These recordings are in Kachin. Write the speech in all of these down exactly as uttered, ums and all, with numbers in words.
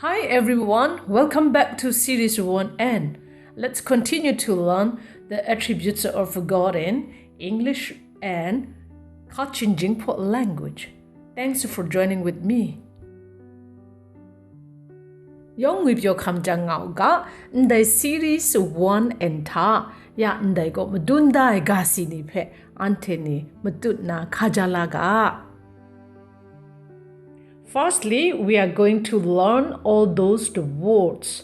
Hi everyone, welcome back to Series one N. Let's continue to learn the attributes of God in English and Kachin Jingpo language. Thanks for joining with me. Yawng ngwipyaw hkam jang nga u ga, ndai Series one N hta ya ndai gaw madun da ai ga si ni hpe anhte ni matut na hka ja la ga. Firstly, we are going to learn all those words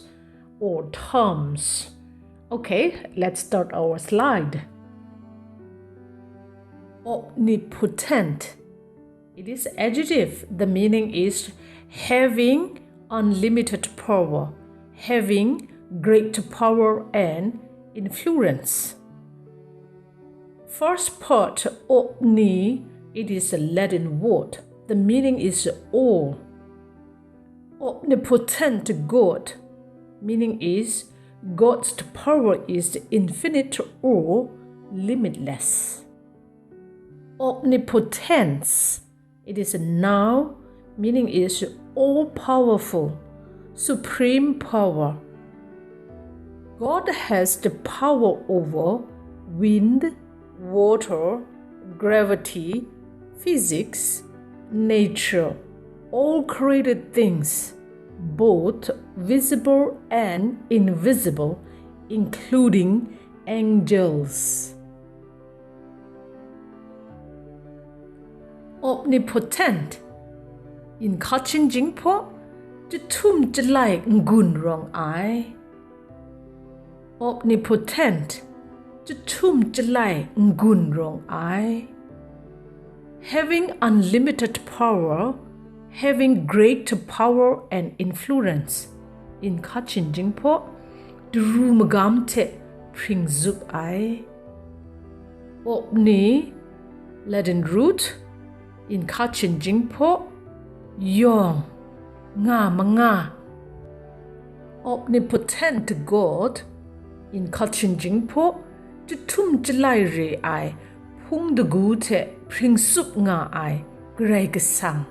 or terms. Okay, let's start our slide. Omnipotent. It is adjective. The meaning is having unlimited power, having great power and influence. First part, omni, it is a Latin word. The meaning is all. Omnipotent God, meaning is God's power is infinite or limitless. Omnipotence, it is a noun, meaning is all powerful, supreme power. God has the power over wind, water, gravity, physics, nature, all created things, both visible and invisible, including angels. Omnipotent, in Kachin Jingpo, jahtum jalai n-gun rawng ai. Omnipotent, jahtum jalai n-gun rawng ai. Having unlimited power, having great power and influence, in Kachin Jingpo, daru magam hte hpring zup ai. Omni, Latin root, in Kachin Jingpo, yawng, nga manga. Omnipotent God, in Kachin Jingpo, jahtum jalai re ai, hpung dagu hte hpring zup nga ai Karai Kasang.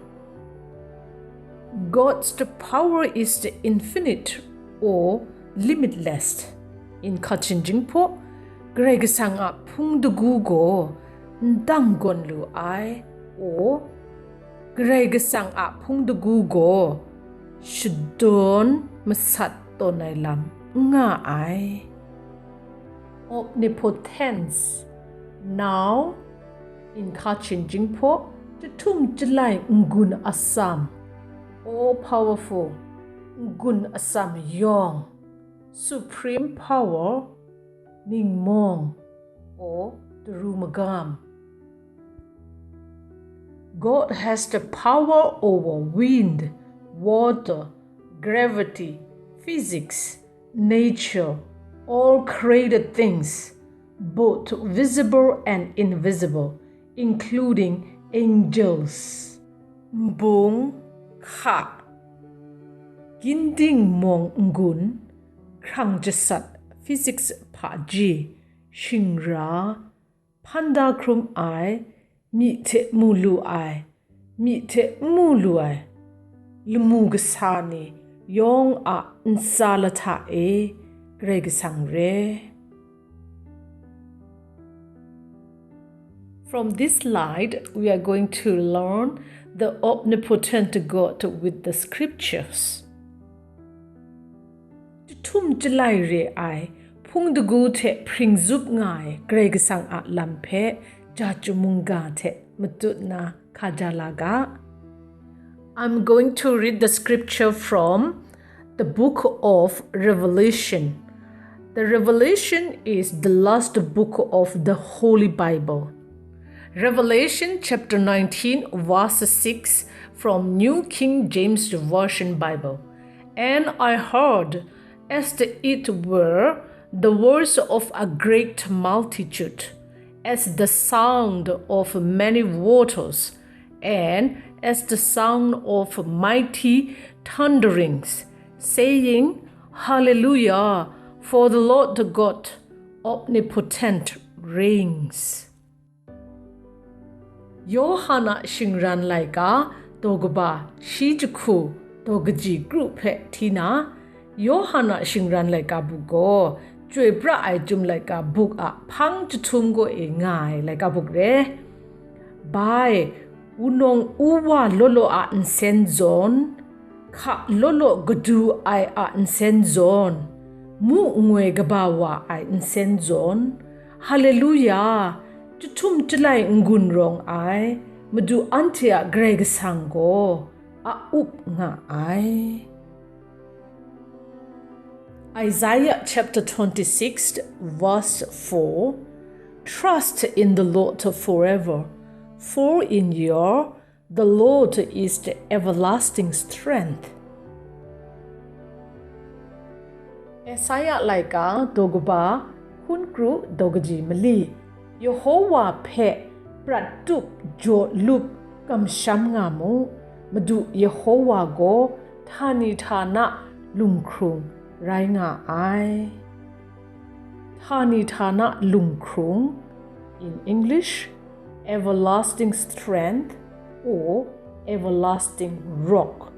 God's power is infinite or limitless. In Kachin Jingpo, Karai Kasang a hpung dagu gaw n dang gawn lu ai, or Karai Kasang a hpung dagu gaw shadawn masat tawn ai lam n nga ai. Omnipotence, noun, in Kachin Jingpo, jahtum jalai n-gun atsam, all powerful, n-gun atsam yawng, supreme power, ningmawng, or daru magam. God has the power over wind, water, gravity, physics, nature, all created things, both visible and invisible, including angels. Nbung, hka, ginding mawng n-gun, hkrang jasat, physics hpaji, shingra, hpan da hkrum ai, myi hte mu lu ai, myi hte n mu lu ai, lamu kasa ni yawng a ntsa lahta e Karai Kasang re. From this slide, we are going to learn the omnipotent God with the scriptures. Jahtum jalai re ai, hpung dagu hte hpring zup nga ai Karai Kasang a lam hpe ja chyum mungga hte matut na hka ja la ga. I'm going to read the scripture from the book of Revelation. The Revelation is the last book of the Holy Bible. Revelation chapter nineteen, verse six from New King James Version Bible. And I heard, as it were, the voice of a great multitude, as the sound of many waters, and as the sound of mighty thunderings, saying, Hallelujah, for the Lord God omnipotent reigns. Yawhan a shingran laika, daw kaba shi jahku, daw kaji kru hpe hti na, Yawhan a shingran laika buk gaw, chyoi pra ai Chyum laika buk a hpang jahtum kaw e nga ai laika buk re. Bai, wunawng u wa law law a nsen zawn, hka law law kadu ai a nsen zawn, mu ngoi kaba wa ai nsen zawn, Haleluya, jahtum jalai n-gun rawng ai Madu anhte a Karai Kasang gaw a up nga ai. Isaiah chapter twenty-six, verse four. Trust in the Lord forever, for in your the Lord is the everlasting strength. Isaiah laika daw kaba, hkun kru daw kaji mali. Yehowa hpe prat tup, jaw lup, kamsham nga mu. Madu Yehowa gaw htani htana lunghkrung rai nga ai. Htani htana lunghkrung, in English, everlasting strength or everlasting rock.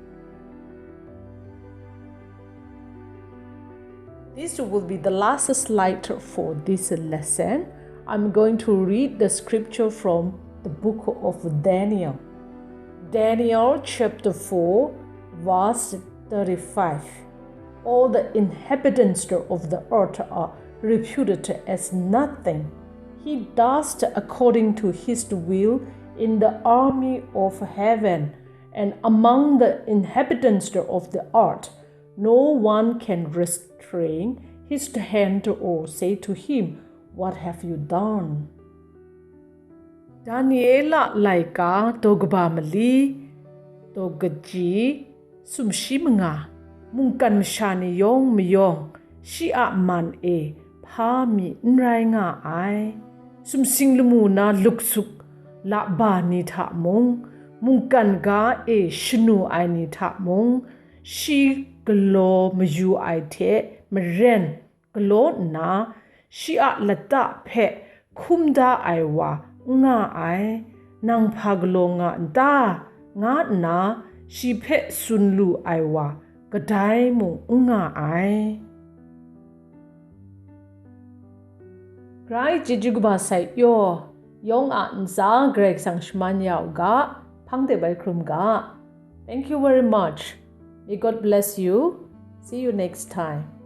This will be the last slide for this lesson. I'm going to read the scripture from the book of Daniel. Daniel chapter four, verse thirty-five. All the inhabitants of the earth are reputed as nothing. He does according to his will in the army of heaven and among the inhabitants of the earth. No one can restrain his hand or say to him, "What have you done?" Daniela laika daw kaba mali, daw kaji, sumshi manga. Mungkan masha ni yawng mayawng shi a man e hpa mi n rai nga ai. Sumsing lamu na luksuk laba ni hta mung, mungkan ga e shanu ai ni hta mung, shi galaw mayu ai hte maren galaw nna, shi a lata hpe hkum da ai wa n nga ai. Nang hpa galaw nga n ta? Nga nna shi hpe tsun lu ai wa kadai mung n nga ai. Grai chyeju kaba sai pyaw, yawng a ntsa Karai Kasang shaman ya u ga, hpang de bai hkrum ga. Thank you very much. May God bless you. See you next time.